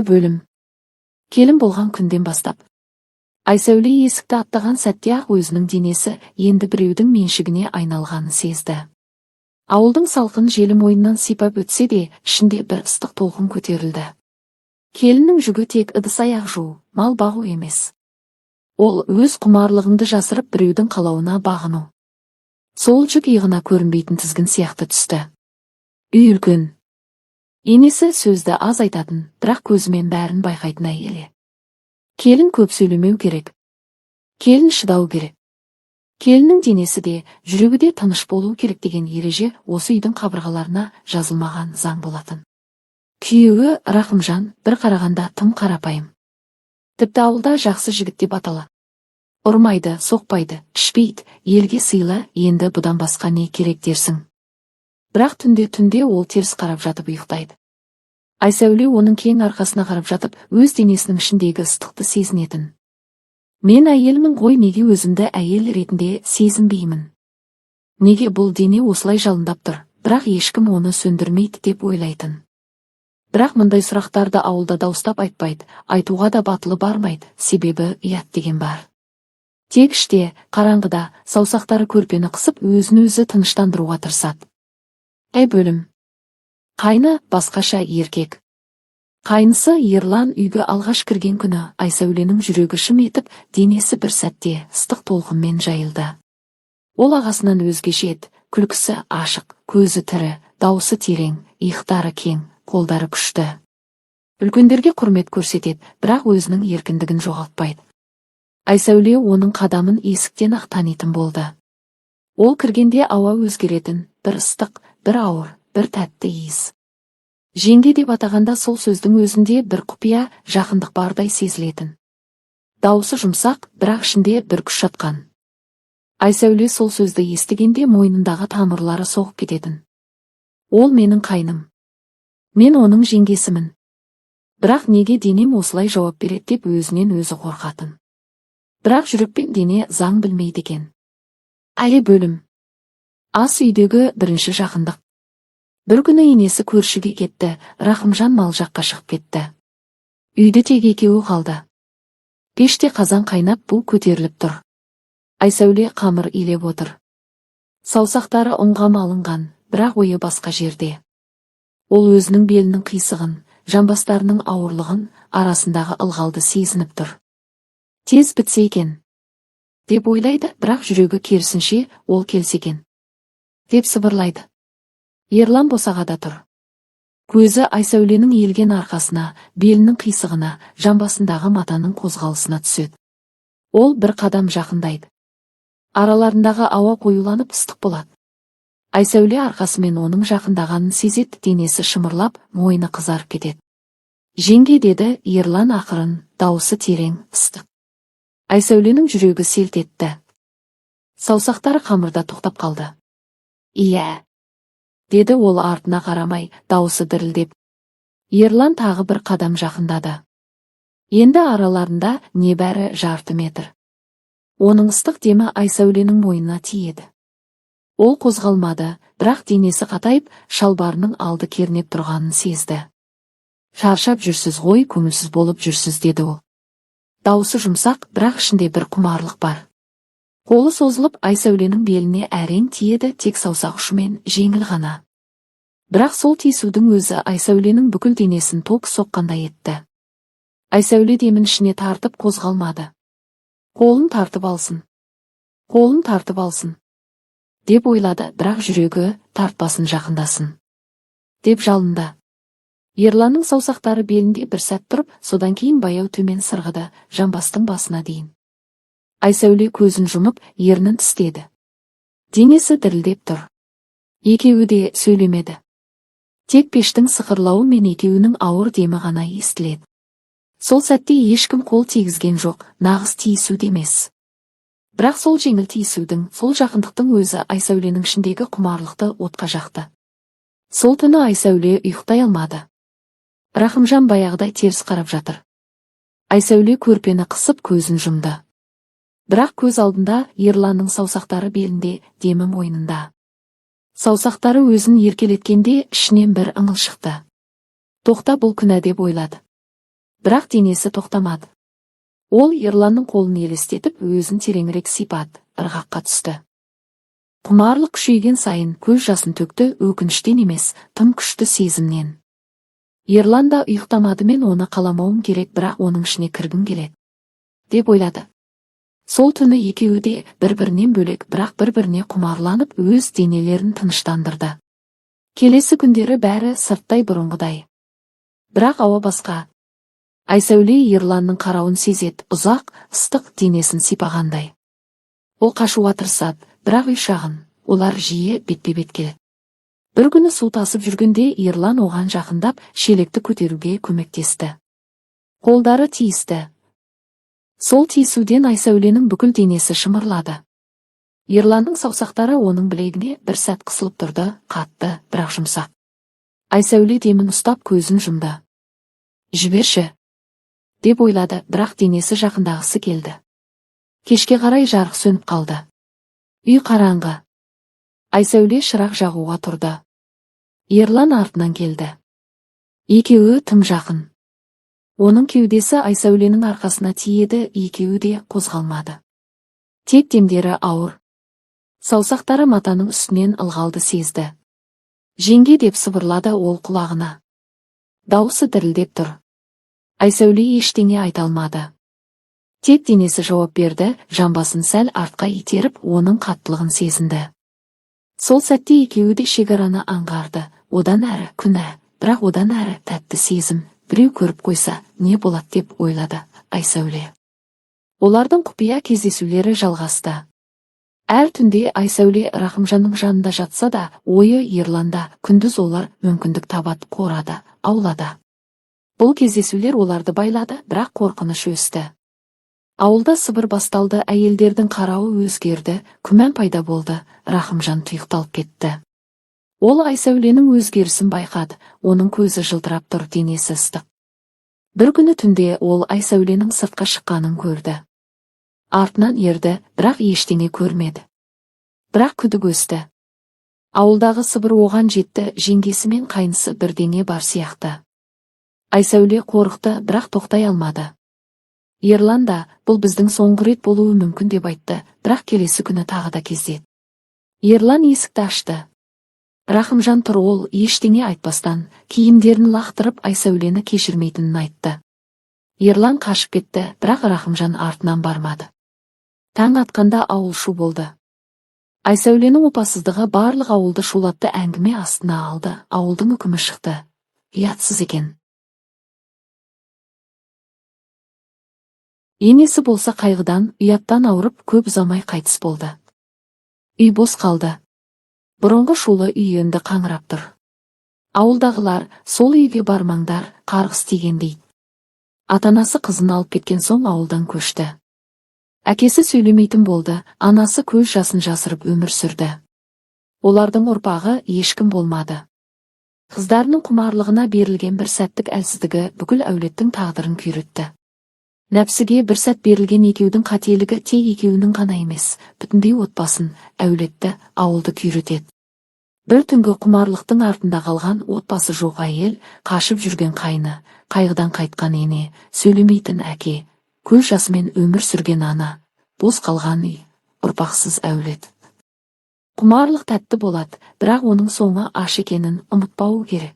Бөлім. Келін болған күнден бастап. Айсәуле есікті аттаған сәтте-ақ өзінің денесі енді біреудің меншігіне айналғанын сезді. Ауылдың салқын желі мойнынан сипап өтсе де, ішінде бір ыстық толқын көтерілді. Келіннің жүгі тек ыдыс-аяқ жуу, мал бағу емес. Ол өз құмарлығыңды жасырып, біреудің қалауына бағыну. Сол жүк иығына көрінбейтін тізгін сияқты түсті. Үй үлкен. Енесі сөзді аз айтатын, бірақ көзімен бәрін байқайтын әйел. Келін көп сөйлемеу керек. Келін шыдау керек. Келіннің денесі де, жүрегі де тыныш болу керек деген ереже осы үйдің қабырғаларына жазылмаған заң болатын. Күйеуі Рахымжан бір қарағанда тым қарапайым. Тіпті ауылда жақсы жігіт деп аталады. Ұрмайды, соқпайды, ішпейді, елге сыйлы, енді бұдан басқа не керек дерсің. Бірақ түнде ол теріс қарап жатып ұйықтайды. Айсәуле оның кең арқасына қарап жатып, өз денесінің ішіндегі ыстықты сезінетін. Мен әйелмін ғой, неге өзімді әйел ретінде сезінбеймін? Неге бұл дене осылай жалындап тұр, бірақ ешкім оны сөндірмейді деп ойлайтын. Бірақ мұндай сұрақтарды ауылда дауыстап айтпайды, айтуға да батылы бармайды, себебі ұят деген бар. Тек іште, қараңғыда, саусақтары көрпені қысып, өзін өзі тыныштандыруға тырысады. Әй, бөлім. Қайны басқаша еркек. Қайнысы Ерлан үйге алғаш кірген күні Айсәуленің жүрегі шым етіп, денесі бір сәтте ыстық толқынмен жайылды. Ол ағасынан өзгеше еді, күлкісі ашық, көзі тірі, даусы терең, иықтары кең, қолдары күшті. Үлкендерге құрмет көрсетеді, бірақ өзінің еркіндігін жоғалтпайды. Айсәуле оның қадамын есіктен-ақ танитын болды. Ол кіргенде ауа өзгеретін, бір ыстық, бір ауыр, бір тәтті иіс. Жеңге деп атағанда сол сөздің өзінде бір құпия жақындық бардай сезілетін. Даусы жұмсақ, бірақ ішінде бір күш жатқан. Айсәуле сол сөзді естігенде мойнындағы тамырлары соғып кететін. Ол менің қайным. Мен оның жеңгесімін. Бірақ неге денем осылай жауап береді деп өзінен өзі қорқатын. Бірақ жүрек пен дене заң білмейді екен. Әлі бөлім. Ас үйдегі бірінші жақындық. Бір күні енесі көршіге кетті, Рахымжан мал жаққа шығып кетті. Үйде тек екеуі қалды. Пеште қазан қайнап, бу көтеріліп тұр. Айсәуле қамыр илеп отыр. Саусақтары ұнға малынған, бірақ ойы басқа жерде. Ол өзінің белінің қисығын, жамбастарының ауырлығын, арасындағы ылғалды сезініп тұр. Тез бітсе екен деп ойлайды, бірақ жүрегі керісінше, ол келсе екен деп сыбырлайды. Ерлан босағада тұр. Көзі Айсәуленің иілген арқасына, белінің қисығына, жамбасындағы матаның қозғалысына түседі. Ол бір қадам жақындайды. Араларындағы ауа қоюланып, ыстық болады. Айсәуле арқасымен оның жақындағанын сезеді, денесі шымырлап, мойны қызарып кетеді. Жеңге, деді Ерлан ақырын, даусы терең, ыстық. Айсәуленің жүрегі селт етті. Саусақтары қамырда тоқтап қалды. Иә, деді ол артына қарамай, даусы дірілдеп. Ерлан тағы бір қадам жақындады. Енді араларында небәрі жарты метр. Оның ыстық демі Айсәуленің мойнына тиеді. Ол қозғалмады, бірақ денесі қатайып, шалбарының алды кернеп тұрғанын сезді. Шаршап жүрсіз ғой, көңілсіз болып жүрсіз, деді ол. Даусы жұмсақ, бірақ ішінде бір құмарлық бар. Қолы созылып, Айсәуленің беліне әрең тиеді, тек саусақ ұшымен, жеңіл ғана. Бірақ сол тиісудің өзі Айсәуленің бүкіл денесін ток соққандай етті. Айсәуле демін ішіне тартып, қозғалмады. Қолын тартып алсын. Қолын тартып алсын деп ойлады, бірақ жүрегі тартпасын, жақындасын деп жалынды. Ерланның саусақтары белінде бір сәт тұрып, содан кейін баяу төмен сырғыды, жамбастың басына дейін. Айсәуле көзін жұмып, ернін тістеді. Денесі дірілдеп тұр. Екеуі де сөйлемеді. Тек пештің сықырлауы мен екеуінің ауыр демі ғана естіледі. Сол сәтте ешкім қол тигізген жоқ, нағыз тиісу де емес. Бірақ сол жеңіл тиісудің, сол жақындықтың өзі Айсәуленің ішіндегі құмарлықты отқа жақты. Сол түні Айсәуле ұйықтай алмады. Рахымжан баяғыдай теріс қарап жатыр. Айсәуле көрпені қысып, көзін жұмды. Бірақ көз алдында Ерланның саусақтары белінде, демі мойнында. Саусақтары өзін еркелеткенде ішінен бір ыңыл шықты. Тоқта, бұл күнә деп ойлады. Бірақ денесі тоқтамады. Ол Ерланның қолын елестетіп, өзін тереңірек сипады, ырғаққа түсті. Құмарлық күшейген сайын көз жасын төкті, өкініштен емес, тым күшті сезімнен. Ерлан да ұйықтамады. Мен оны қаламауым керек, бірақ оның ішіне кіргім келеді, деп ойлады. Сол түні екеуі де бір-бірінен бөлек, бірақ бір-біріне құмарланып, өз денелерін тыныштандырды. Келесі күндері бәрі сырттай бұрынғыдай. Бірақ ауа басқа. Айсәуле Ерланның қарауын сезеді, ұзақ, ыстық, денесін сипағандай. Ол қашуға тырысады, бірақ үй шағын, олар жиі бетпе-бет келеді. Бір күні су тасып жүргенде Ерлан оған жақындап, шелекті көтеруге көмектесті. Қолдары тиісті. Сол тиісуден Айсәуленің бүкіл денесі шымырлады. Ерланның саусақтары оның білегіне бір сәт қысылып тұрды, қатты, бірақ жұмсақ. Айсәуле демін ұстап, көзін жұмды. Жіберші, деп ойлады, бірақ денесі жақындағысы келді. Кешке қарай жарық сөніп қалды. Үй қараңғы. Айсәуле шырақ жағуға тұрды. Ерлан артынан келді. Екеуі тым жақын. Оның кеудесі Айсәуленің арқасына тиеді, екеуі де қозғалмады. Тек демдері ауыр. Саусақтары матаның үстінен ылғалды сезді. Жеңге, деп сыбырлады ол құлағына. Даусы дірілдеп тұр. Айсәуле ештеңе айта алмады. Тек денесі жауап берді, жамбасын сәл артқа итеріп, оның қаттылығын сезінді. Сол сәтте екеуі де шекараны аңғарды. Одан әрі күнә, бірақ одан әрі тәтті сезім. Біреу көріп қойса, не болады, деп ойлады Айсәуле. Олардың құпия кездесулері жалғасты. Әр түнде Айсәуле Рахымжанның жанында жатса да, ойы Ерланда. Күндіз олар мүмкіндік табады, қорада, аулада. Бұл кездесулер оларды байлады, бірақ қорқыныш өсті. Ауылда сыбыр басталды, әйелдердің қарауы өзгерді, күмән пайда болды, Рахымжан тұйықталып кетті. Ол Айсәуленің өзгерісін байқады, оның көзі жылтырап тұр, денесі ыстық. Бір күні түнде ол Айсәуленің сыртқа шыққанын көрді. Артынан ерді, бірақ ештеңе көрмеді. Бірақ күдік өсті. Ауылдағы сыбыр оған жетті, жеңгесі мен қайнысы бірдеңе бар сияқты. Айсәуле қорықты, бірақ тоқтай алмады. Ерлан да, бұл біздің соңғы рет болуы мүмкін, деп айтты, бірақ келесі күні тағы да кездеді. Ерлан есікті ашты. Рахымжан тұр. Ол ештеңе айтпастан, киімдерін лақтырып, Айсәулені кешірмейтінін айтты. Ерлан қашып кетті, бірақ Рахымжан артынан бармады. Таң атқанда ауыл шу болды. Айсәуленің опасыздығы барлық ауылды шулатты, әңгіме астына алды, ауылдың үкімі шықты. Ұятсыз екен. Енесі болса қайғыдан, ұяттан ауырып, көп ұзамай қайтыс болды. Үй бос қалды. Бұрынғы шулы үй енді қаңырап тұр. Ауылдағылар, сол үйге бармаңдар, қарғыс тиген, дейді. Ата-анасы қызын алып кеткен соң ауылдан көшті. Әкесі сөйлемейтін болды, анасы көз жасын жасырып өмір сүрді. Олардың ұрпағы ешкім болмады. Қыздарының құмарлығына берілген бір сәттік әлсіздігі бүкіл әулеттің тағдырын күйретті. Нәпсіге бір сәт берілген екеудің қателігі тек екеуінің ғана емес, бүтіндей отбасын, әулетті, ауылды күйретеді. Бір түнгі құмарлықтың артында қалған отбасы жоқ әйел, қашып жүрген қайны, қайғыдан қайтқан ене, сөйлемейтін әке, көз жасымен өмір сүрген ана, бос қалған үй, ұрпақсыз әулет. Құмарлық тәтті болады, бірақ оның соңы ащы екенін ұмытпау керек.